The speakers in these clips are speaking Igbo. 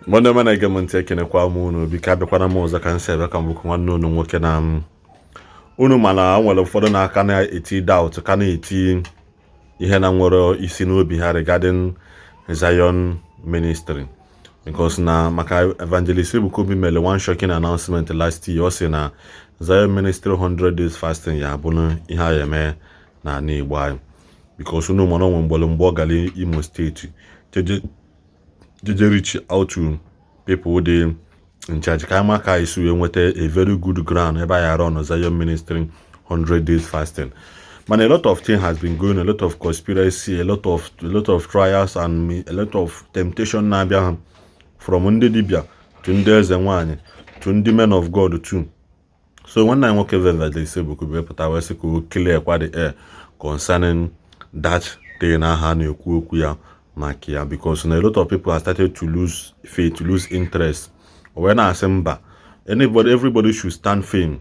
Nwanne m na-ege m ntị, ekenekwa m unu. Biko, abịakwana m ọzọ ka m si abịa, ka m bụkwa nwanne unu nwoke na m unu. Mana nwere ụfọdụ na-aka na-eti doubt, ka na-eti ihe na nwere isi n'obi ha regarding Zion Ministry, because na maka Evangelist Ebuka Obi mere one shocking announcement last year. Ọ sị na Zion Ministry 100 days fasting ya abụ ihe a eme n'ala Igbo anyị, because unu mara onwe mgbere mgbe ọ gara Imo Steeti jeje reach out to people dị in charge ka ama ka anyị si wee nweta a very good ground ebe anyị arụ on Zion Ministry 100 days fasting. Mana a lot of things has been going, a lot of conspiracy, a lot of trials and a lot of temptation na-abịa ha from ndị dibịa to ndị eze nwanyị to ndị men of God too. So nwanne anyị nwoke Evangelist Ebuka Obi pụta wee sị ka o clear kwa the air concerning that thing ahụ a na-ekwu okwu ya maka ya, because na a lot of people have started to lose faith, to lose interest. O wee na-asị mba, anybody, everybody should stand firm,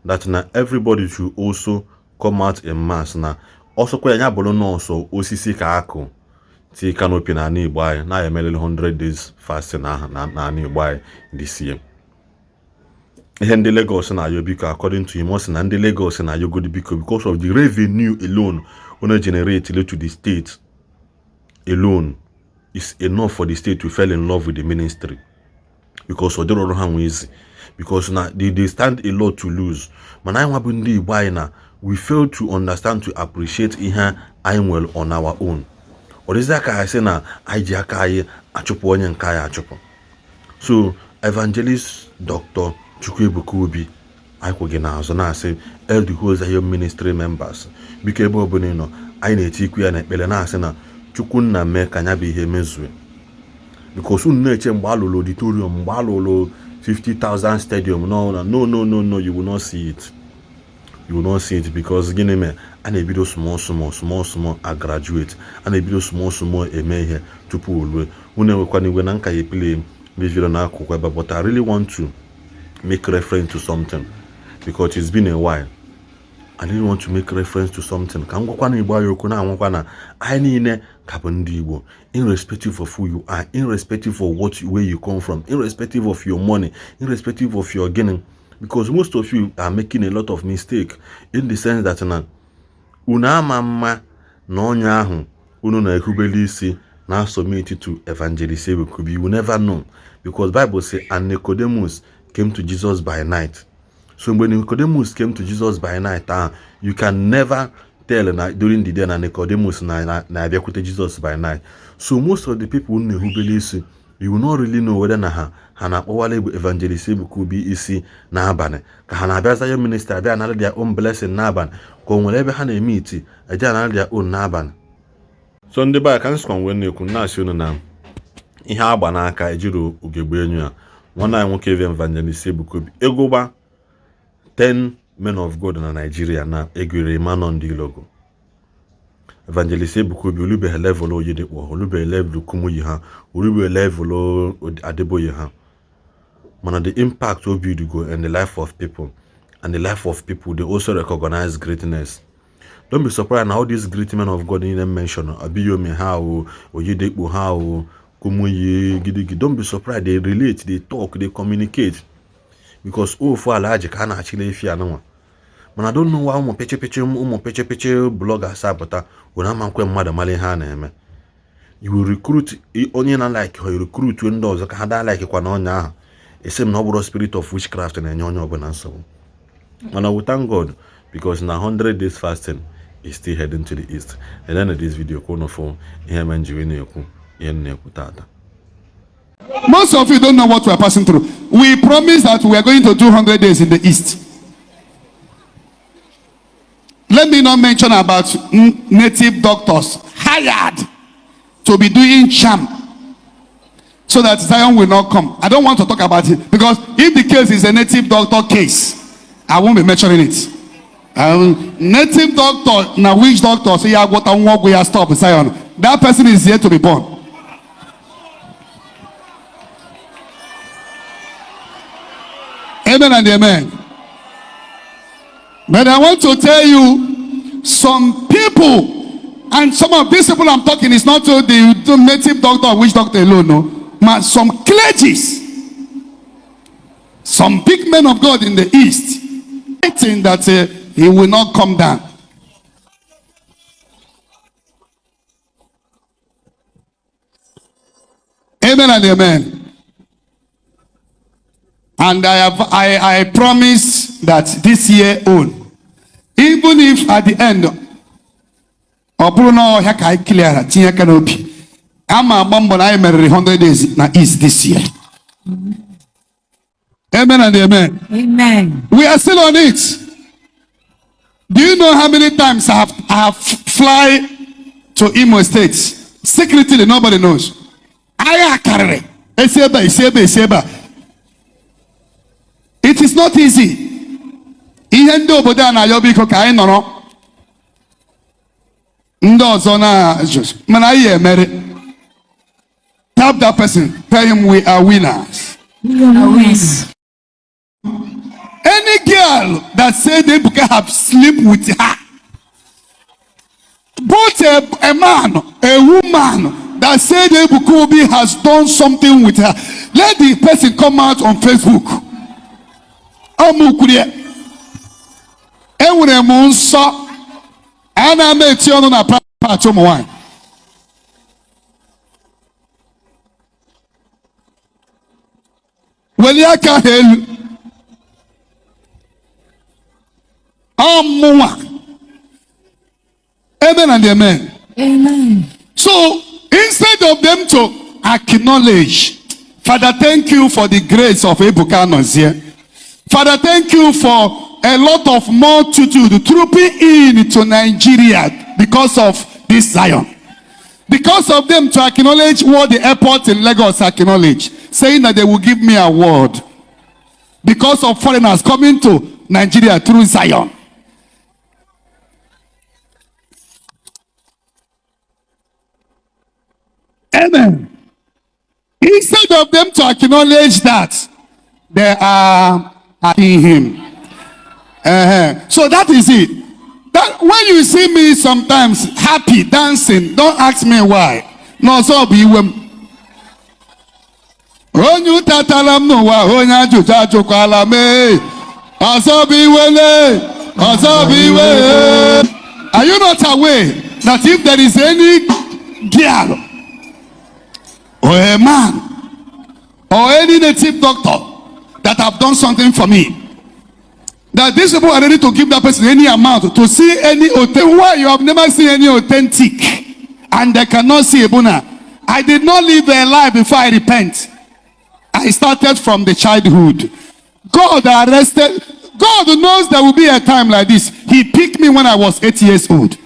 that na everybody should also come out in mass, na ọsọkwa ya bụrụ nọọsụ osisi ka akụ tii canopy n'ala Igbo anyị na ya emelele 100 days fasting ahụ n'ala Igbo anyị this year. Ihe ndị Lagos na-ayọ biko, according to him, ọ sị na ndị Lagos na-ayọgodi biko because of the revenue alone ọ generate to the state alone is enough for the state to fall in love with the ministry, because ọ dịrọrụ ha nwe ezi, because na they stand a lot to lose. Mana anyị nwa bụ ndị Igbo anyị na we fail to understand, to appreciate ihe anyị nwere on our own. Ọ dịzị ka anyị sị na anyị ji aka anyị achụpụ onye nke anyị achụpụ. So Evangelist Dr. Chukwuebuka Obi, anyị kwụ gị n'azụ, na-asị El the Zion Ministry members, biko, ebe ọbụla ị nọ, anyị na-eti ikwu ya n'ekpere, na-asị na Chukwu nna mee ka anya bụ ihe mezue, because unu na-eche mgbe alụrụ auditorium, mgbe alụrụ 50,000 stadium. No, no, no, no, no, you will not see it, you will not see it, because gịnị mere? A na-ebido small small, small small, a graduate, a na-ebido small small eme ihe tupu o rue. Unu enwekwana igwe na nka ya epile this video n'akụkụ ebe, but I really want to make reference to something because it's been a while. I really want to make reference to something ka m gwakwa na Igbo anyị okwu na-anwakwa na anyị niile ka bụ ndị Igbo, irrespective of who you are, irrespective of what where you come from, irrespective of your money, irrespective of your gịnị, because most of you are making a lot of mistake in the sense that na unu ama mma na onye ahụ unu na-ehubeli isi na submit to Evangelist Ebuka Obi. You will never know, because Bible say, "And Nicodemus came to Jesus by night." So mgbe Nicodemus came to Jesus by night ahụ, you can never tell na during the day na Nicodemus na-abịakwute Jesus by night. So most of the people unu na-ehubeli isi, you will not really know whether na ha na-akpọwala Evangelist Ebuka Obi isi n'abalị, ka ha na-abịa Zion Ministry abịa anara their own blessing n'abalị, ka o nwere ebe ha na-eme iti eje anara their own n'abalị. So ndị be anyị, ka nsịkwa wee na-ekwu, na-asị unu na ihe agba n'aka ejiri ugegbe enyo ya. Nwanne anyị nwoke Evangelist Ebuka Obi, ego gba 10 men of God na Nigeria na egwere Emmanuel ndị ilogo Evangelist Ebuka Obi olubeghị level Oyedepo, olubeghị level Kumuyi ha, olubeghị level Adeboye ha, mana the impact o build go in the life of people and the life of people, they also recognize greatness. Don't be surprised na all these great men of God niile mention, Abiyomi ha o, Oyedepo ha o, Kumuyi gidigi, don't be surprised they relate, they talk, they communicate, because ofu ala ji ka a na-achịla efi anụnwa. Mana don't know why ụmụ pechepeche, ụmụ pechepeche bloggers apụta were ama nkwe mmadụ mara ihe a na-eme. You will recruit onye na like ha, recruit ndị ọzọ ka ha daa like kwa na onye ahụ. Esi m na ọ bụrụ spirit of witchcraft na-enye onye ọbụla nsogbu. Mana we thank God, because na 100 days fasting is still heading to the east. And then this video ka unu fụ ihe me njiwe na-ekwu ihe m na-ekwu tata. Most of you don't know what we are passing through. We promised that we are going to do 100 days in the East. Let me not mention about native doctors hired to be doing charm so that Zion will not come. I don't want to talk about it because if the case is a native doctor case, I won't be mentioning it. Native doctor, now which doctor say, "Yeah, what I want we stop Zion"? That person is yet to be born. Amen and amen. But I want to tell you, some people, and some of these people I'm talking is not to the native doctor or witch doctor alone, no. Ma some clergies, some big men of God in the East, fighting that he will not come down. Amen and amen. And I promise that this year own, even if at the end, ọ bụrụ na ọhịa ka anyị clear tinye aka n'obi, ama agba mbọ na anyị meriri 100 days na East this year. Amen and amen. Amen. We are still on it. Do you know how many times I have fly to Imo State? Secretly, nobody knows. Agha karịrị. Esi ebe a, esi ebe a, esi ebe a. It is not easy. Ihe ndị obodo a na-ayọ biko ka anyị nọrọ. Ndị ọzọ na mana anyị emeri. Tap that person. Tell him we are winners. We are winners. Any girl that said Ebuka have sleep with her, both a man, a woman that said Ebuka Obi has done something with her, let the person come out on Facebook. Ọmụkwurie, enwere m nsọ, ana m eti ọnụ na part ụmụ nwanyị. Welie aka ha elu. Ọmụnwa. Amen and amen. Amen. So instead of them to acknowledge, "Father, thank you for the grace of Ebuka Anozie. Father, thank you for a lot of multitude trooping in to Nigeria because of this Zion." Because of them to acknowledge what the airport in Lagos acknowledge, saying that they will give me award. Because of foreigners coming to Nigeria through Zion. Amen. Instead of them to acknowledge that, they are attacking him. So that is it. That when you see me sometimes happy, dancing, don't ask me why. No, so be iwe m. Onye ụtatala m n'ụwa, onye ajụjụ ajụkwala m ee. Ọzọ bụ iwele, ọzọ bụ iwe. Are you not aware that if there is any girl or a man or any native doctor that have done something for me, that these people are ready to give that person any amount to see any authentic? Why you have never seen any authentic and they cannot see Ebuna? I did not live a life before I repent. I started from the childhood. God arrested. God knows there will be a time like this. He picked me when I was 8 years old.